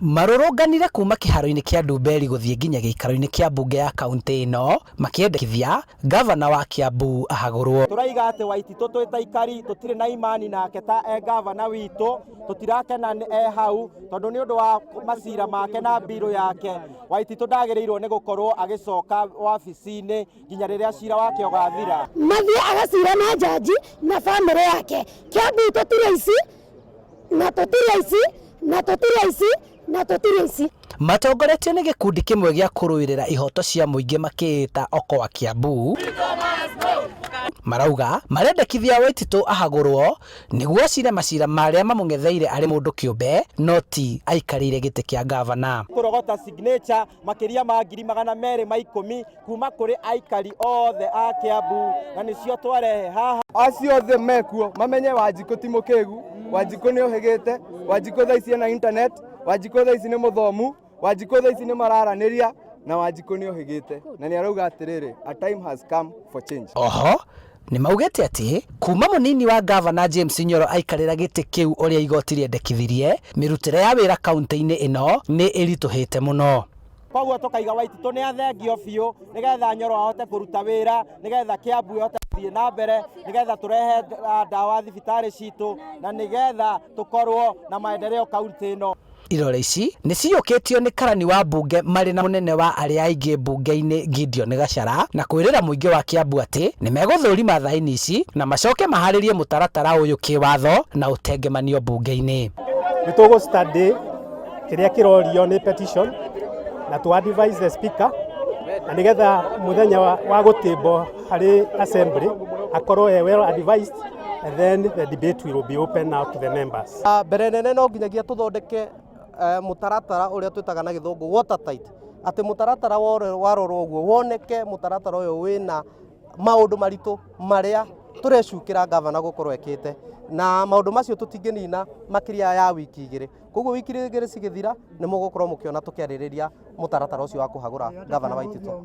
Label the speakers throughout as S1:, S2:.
S1: Marũrũnganire kuma kĩharo-inĩ kĩa Ndumberi gũthiĩ nginya gĩikaro-inĩ kĩa mbunge ya kaũntĩ ĩno makĩendekithia ngavana wa Kiambu ahagũrwo.
S2: Tũraiga atĩ Waititũ twĩ ta aikari tũtirĩ na imani nake ta e ngavana witũ, tũtirakena e hau tondũ nĩ ũndũ wa macira make na mbirũ yake. Waititũ ndagĩrĩirwo nĩ gũkorwo agĩcoka wabici-inĩ nginya rĩrĩa cira wake ũgathira.
S3: Mathiĩ agacira na njanji na bamĩrĩ yake. Kiambu tũtirĩ aici na tũtirĩ aici na tũtirĩ aici na tũtirĩ aici.
S1: Matongoretio nĩ gĩkundi kĩmwe gĩa kũrũĩrĩra ihoto cia mũingĩ makĩĩta Okoa Kiambu, marauga marendekithia Waititũ ahagũrwo nĩguo acire macira marĩa mamũng'etheire arĩ mũndũ kĩũmbe no ti aikarĩire gĩtĩ kĩa ngavana.
S2: Kũrogota signature makĩria ma 210,000 kuma kũrĩ aikari othe a Kiambu na nĩcio twarehe haha.
S4: Acio othe mekuo mamenye Wanjikũ ti mũkĩgu, Wanjikũ nĩ ũhĩgĩte, Wanjikũ thaa ici ena internet, Wanjikũ thaa ici nĩ mũthomu, Wanjikũ thaa ici nĩ mararanĩria na Wanjikũ nĩ ũhĩgĩte na nĩ arauga atĩrĩrĩ, a time has come for change.
S1: Oho nĩ maugĩte atĩ kuma mũnini wa ngavana James Nyoro aikarĩra gĩtĩ kĩu ũrĩa igoti rĩendekithirie, mĩrutĩre ya wĩra kaũntĩ-inĩ ĩno nĩ ĩritũhĩte mũno.
S2: Koguo tũkaiga Waititũ nĩ athengio biũ nĩgetha Nyoro ahote kũruta wĩra, nĩgetha Kiambu ĩhote gũthiĩ na mbere, nĩgetha tũrehe ndawa thibitarĩ citũ na nĩgetha tũkorwo na maendeleo kaunti ĩno.
S1: Irore ici nĩ ciyũkĩtio nĩ karani wa mbunge marĩ na mũnene wa arĩa aingĩ mbunge-inĩ Gideon Gachara na kwĩrĩra mũingĩ wa Kiambu atĩ nĩ megũthũrima thaĩni ici na macoke maharĩrie mũtaratara ũyũ kĩwatho na ũtengemanio mbunge-inĩ.
S5: Nĩ tũgũ study kĩrĩa kĩrorio nĩ petition na tũ advise the speaker na nĩgetha mũthenya wa gũtĩmbwo harĩ assembly akorwo e well advised and then the debate will be open now to the members.
S6: Mbere nene no nginyagia tũthondeke mũtaratara ũrĩa twĩtaga na gĩthũngũ watertight, atĩ mũtaratara warorwo ũguo woneke mũtaratara ũyũ wĩna maũndũ maritũ marĩa tũrecukĩra gavana gũkorwo ekĩte, na maũndũ macio tũtingĩnina makĩria ya wiki igĩrĩ. Koguo wiki igĩrĩ cigĩthira nĩ mũgũkorwo mũkĩona tũkĩarĩrĩria mũtaratara ũcio wa kũhagũra gavana Waititũ.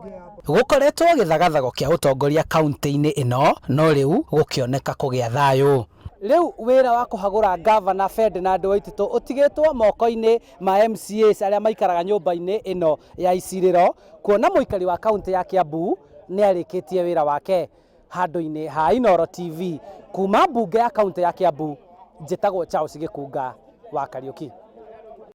S1: Gũkoretwo gĩthagathago kĩa ũtongoria kaunti-inĩ ĩno no rĩu gũkĩoneka kũgĩa thayũ. Rĩu wĩra wa kũhagũra ngavana Ferdinand Waititũ ũtigĩtwo moko-inĩ ma MCAs arĩa maikaraga nyũmba-inĩ ĩno ya icirĩro, kuona mũikari wa kaunti ya Kiambu nĩ arĩkĩtie wĩra wake. Handũ-inĩ ha Inooro TV kuma mbunge ya kaunti ya Kiambu, njĩtagwo Charles Gĩkunga wa Kariũki.